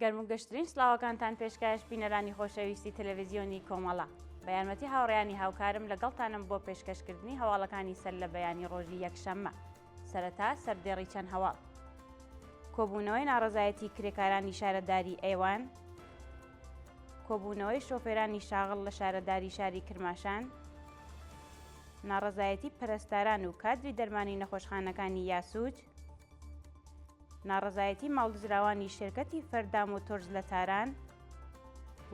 گەرم و گەشترین سڵاوەکانتان پێشکەش بینەرانی خۆشەویستی تەلەڤیزیۆنی کۆمەڵە. بە یارمەتی هاوڕێیانی هاوکارم لەگەڵتانم بۆ پێشکەشکردنی هەواڵەکانی سەر لە بەیانی ڕۆژی یەکشەممە. سەرەتا سەردێڕی چەند هەواڵ. کۆبوونەوەی ناڕەزایەتی کرێکارانی شارەداری ئەیوان، کۆبوونەوەی شۆفێرانی شاغڵ لە شارەداری شاری کرماشان، ناڕەزایەتی پەرستاران و کادری دەرمانی نەخۆشخانەکانی یاسوج، ناڕەزایەتی ماڵدزراوانی شێرکەتی فەردا مۆتۆرز لە تاران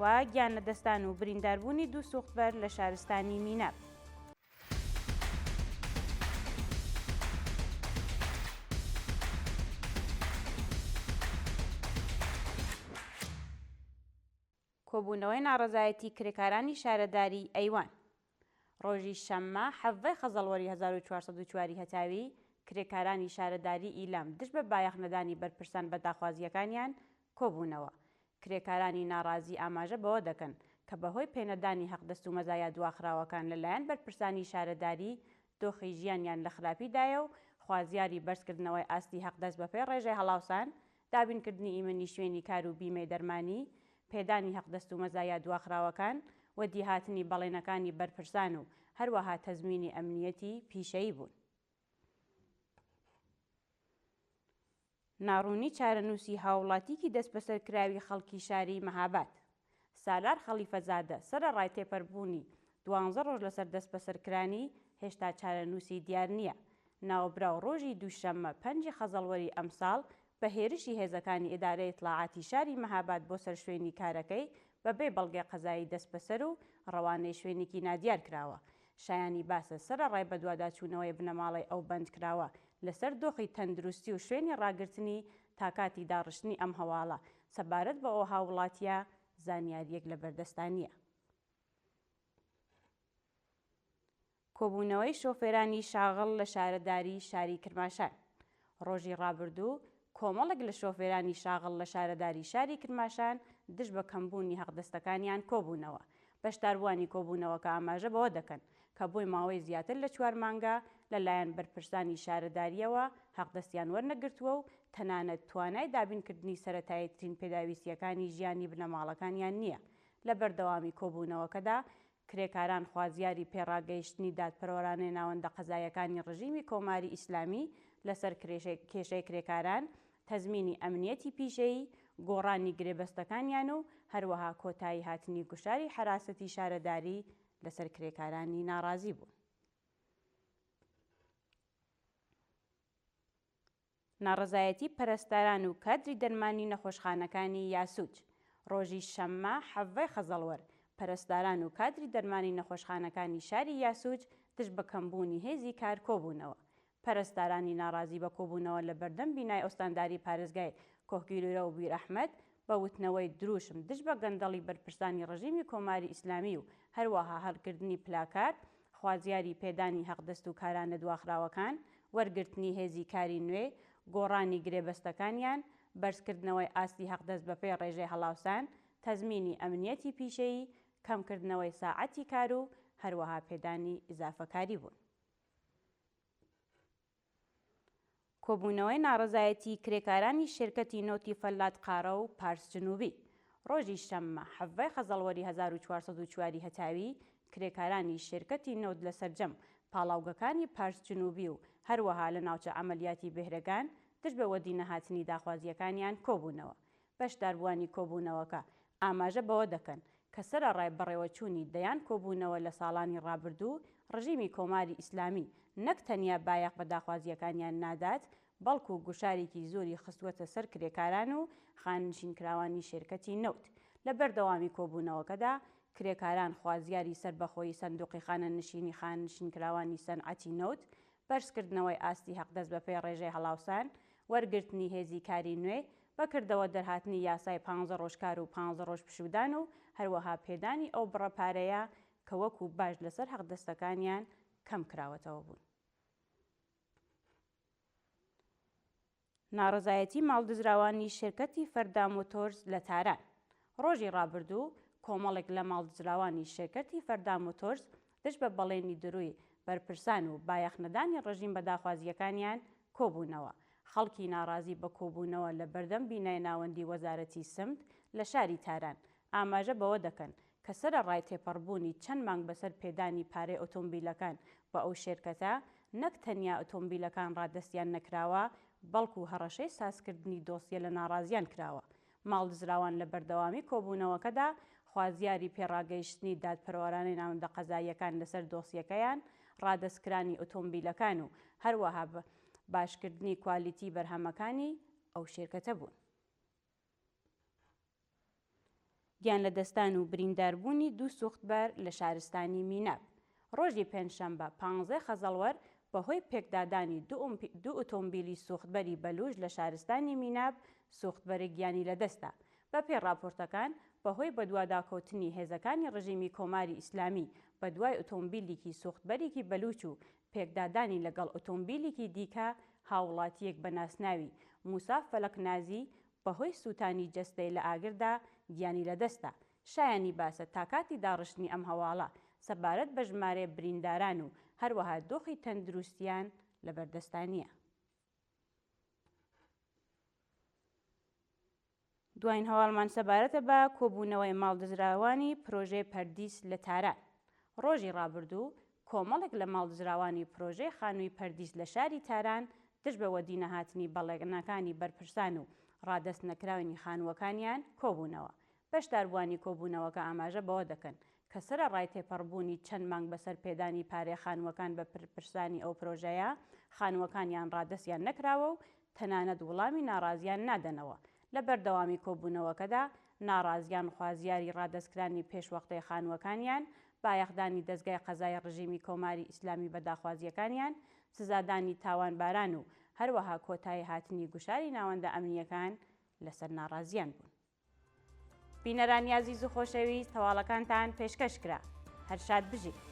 و گیانلەدەستدان و برینداربوونی دوو سوختبەر لە شارستانی میناب. کۆبوونەوەی ناڕەزایەتی کرێکارانی شارەداریی ئەیوان ڕۆژی شەممە حەڤدە خەزەڵوەری 1404 ی هەتاوی، کرێکارانی شارەداریی ئیلام دژ بە بایەخ نەدانی بەرپرسان بە داخوازییەکانیان کۆبوونەوە. کرێکارانی ناڕازی ئاماژە بەوە دەکەن کە بەهۆی پێنەدانی حەقدەست و مەزایا دواخراوەکان لەلایەن بەرپرسانی شارەداری دۆخی ژیانیان لە خراپی دایە و خوازیاری بەرزکردنەوەی ئاستی حەقدەست بەپێی ڕێژەی هەڵاوسان، دابینکردنی ئیمنی شوێنی کار و بیمەی دەرمانی، پێدانی حەقدەست و مەزایا دواخراوەکان، وەدیهاتنی بەڵێنەکانی بەرپرسان و هەروەها تەزمینی ئەمنییەتی پیشەیی بوون. ناڕوونی چارەنووسی هاووڵاتیکی دەستبەسەرکراوی خەڵکی شاری مەهاباد، سالار خەڵیفەزادە، سەرەڕای تێپەربوونی دوانزە ڕۆژ لەسەر دەستبەسەرکرانی، هێشتا چارەنووسی دیار نییە. ناوبراو ڕۆژی دووشەممە پەنجی خەزەڵوەری ئەمساڵ بە هێرشی هێزەکانی ئیدارەی ئیتڵاعاتی شاری مەهاباد بۆ سەر شوێنی کارەکەی بە بێ بەڵگەی قەزایی دەستبەسەر و ڕەوانەی شوێنێکی نادیار کراوە. شایانی باسە سەرەڕای بەدواداچوونەوەی بنەماڵەی ئەو بەندکراوە لەسەر دۆخی تەندروستی و شوێنی ڕاگرتنی تا کاتی داڕشتنی ئەم هەواڵە سەبارەت بە ئەو هاووڵاتییە زانیارییەک لە بەردەستا نییە. کۆبوونەوەی شۆفێرانی شاغڵ لە شارەداریی شاری کرماشان ڕۆژی ڕابردوو کۆمەڵێک لە شۆفێرانی شاغڵ لە شارەداری شاری کرماشان دژ بە کەمبوونی حەقدەستەکانیان کۆبوونەوە. بەشداربووانی کۆبوونەوەکە ئاماژە بەوە دەکەن کە بۆی ماوەی زیاتر لە چوار مانگە لە لایەن بەرپرسانی شارەدارییەوە حەقدەستیان وەرنەگرتووە و تەنانەت توانای دابینکردنی سەرەتاییترین پێداویستییەکانی ژیانی بنەماڵەکانیان نییە. لە بەردەوامی کۆبوونەوەکەدا کرێکاران خوازیاری پێڕاگەیشتنی دادپەروەرانەی ناوەندە قەزاییەکانی ڕژیمی کۆماری ئیسلامی لەسەر کێشەی کرێکاران، تەزمینی ئەمنیەتی پیشەیی، گۆڕانی گرێبەستەکانیان و هەروەها کۆتایی هاتنی گوشاری حەراسەتی شارەداری لەسەر کرێکارانی ناڕازی بوون. ناڕەزایەتی پەرستاران و کادری دەرمانی نەخۆشخانەکانی یاسوج ڕۆژی شەممە حەڤدە خەزەڵوەر، پەرستاران و کادری دەرمانی نەخۆشخانەکانی شاری یاسوج دژ بە کەمبوونی هێزی کار کۆبوونەوە. پەرستارانی ناڕازی بە کۆبوونەوە لە بەردەم بینای ئۆستانداری پارێزگای کۆهگیلویە و بیرئەحمەد بە وتنەوەی دروشم دژ بە گەندەڵی بەرپرسانی ڕژیمی کۆماری ئیسلامی و هەروەها هەڵگردنی پلاکارد خوازیاری پێدانی حەقدەست و کارانە دواخراوەکان، وەرگرتنی هێزی کاری نوێ، گۆڕانی گرێبەستەکانیان، بەرزکردنەوەی ئاستی حەقدەست بەپێی ڕێژەی هەڵاوسان، تەزمینی ئەمنیەتی پیشەیی، کەمکردنەوەی ساعەتی کار و هەروەها پێدانی ئیزافەکاری بوون. کۆبوونەوەی ناڕەزایەتیی کرێکارانی شێرکەتی نەوتی فەلات قارە و پارس جنوبی ڕۆژی شەممە حەڤدە خەزەڵوەری 1404 ی هەتاوی کرێکارانی شێرکەتی نەوت لە سەرجەم پاڵاوگەکانی پارس جنوبی و هەروەها لە ناوچە عەمەلیاتی بێهرەگان دژ بە وەدینەهاتنی داخوازییەکانیان کۆبوونەوە. بەشداربووانی کۆبوونەوەکە ئاماژە بەوە دەکەن کە سەرەڕای بەڕێوەچوونی دەیان کۆبوونەوە لە ساڵانی ڕابردوو، ڕژیمی کۆماری ئیسلامی نەک تەنیا بایەخ بە داخوازییەکانیان نادات، بەڵکوو گوشارێکی زۆری خستووەتە سەر کرێکاران و خانەنشینکراوانی شێرکەتی نەوت. لە بەردەوامی کۆبوونەوەکەدا، کرێکاران خوازیاری سەربەخۆیی سەندووقی خانەنشینی خانەنشینکراوانی سەنعەتی نەوت، بەرزکردنەوەی ئاستی حەقدەست بەپێی ڕێژەی هەڵاوسان، وەرگرتنی هێزی کاری نوێ، بە کردەوە دەرهاتنی یاسای پانزە ڕۆژ کار و پانزە ڕۆژ پشوودان و هەروەها پێدانی ئەو بڕە پارەیە کە وەکوو باج لەسەر حەقدەستەکانیان کەم کراوەتەوە بوون. ناڕەزایەتی ماڵدزراوانی شێرکەتی فەردا مۆتۆرز لە تاران ڕۆژی ڕابردوو کۆمەڵێک لە ماڵدزراوانی شێرکەتی فەردا مۆتۆرز دژ بە بەڵێنی دروی بەرپرسان و بایەخنەدانی ڕژیم بە داخوازییەکانیان کۆبوونەوە. خەڵکی ناڕازی بە کۆبوونەوە لە بەردەم بینای ناوەندی وەزارەتی سمت لە شاری تاران ئاماژە بەوە دەکەن کە سەرەڕای تێپەڕبوونی چەند مانگ بەسەر پێدانی پارەی ئۆتۆمبیلەکان بە ئەو شێرکەتە، نەک تەنیا ئۆتۆمبیلەکان ڕادەستیان نەکراوە، بەڵکو هەڕەشەی سازکردنی دۆسیە لە ناڕازیان کراوە. ماڵدزراوان لە بەردەوامی کۆبوونەوەکەدا خوازیاری پێڕاگەیشتنی دادپەروەرانەی ناوەندە قەزاییەکان لەسەر دۆسیەکەیان، ڕادەستکرانی ئۆتۆمبیلەکان و هەروەها باشکردنی کوالیتی بەرهەمەکانی ئەو شێرکەتە بوون. گیانلەدەستدان و برینداربوونی دوو سوختبەر لە شارستانی میناب ڕۆژی پێنجشەمبە پانزەی خەزەڵوەر بەهۆی پێکدادانی دوو ئۆتۆمبیلی سوختبەری بەلووش لە شارستانی میناب سوختبەرێک گیانی لەدەستدا. بەپێی ڕاپۆرتەکان بەهۆی بەدواداکەوتنی هێزەکانی ڕژیمی کۆماری ئیسلامی بەدوای ئۆتۆمبیلیکی سوختبەریکی بەلووچ و پێکدادانی لەگەڵ ئۆتۆمبیلیکی دیکە هاووڵاتییەک بە ناسناوی موسا فەلەکنازی بەهۆی سووتانی جەستەی لە ئاگردا گیانی لەدەستدا. شایانی باسە تا کاتی داڕشتنی ئەم هەواڵە سەبارەت بە ژمارەی برینداران و هەروەها دۆخی تەندروستیان لەبەردەستا نییە. دواین هەواڵمان سەبارەتە بە کۆبوونەوەی ماڵدزراوانی پرۆژەی پەردیس لە تاران. ڕۆژی ڕابردوو کۆمەڵێک لە ماڵدزراوانی پرۆژەی خانووی پەردیس لە شاری تاران دژ بە وەدینەهاتنی بەڵێنەکانی بەرپرسان و ڕادەست نەکراونی خانووەکانیان کۆبوونەوە. بەشداربووانی کۆبوونەوەکە ئاماژە بەوە دەکەن کە سەرەڕای تێپەڕبوونی چەند مانگ بەسەر پێدانی پارەی خانووەکان بە پرپرسانی ئەو پرۆژەیە، خانووەکانیان ڕادەستیان نەکراوە و تەنانەت وڵامی ناڕازیان نادەنەوە. لە بەردەوامی کۆبوونەوەکەدا ناڕازیان خوازیاری ڕادەستکرانی پێشوەختەی خانووەکانیان، بایەخدانی دەزگای قەزای ڕژیمی کۆماری ئیسلامی بە داخوازییەکانیان، سزادانی تاوانباران و هەروەها کۆتایی هاتنی گوشاری ناوەندە ئەمنییەکان لەسەر ناڕازیان بوون. بینەرانی ئازیز و خۆشەویست هەواڵەکانتان پێشکەش کرا. هەر شاد بژین.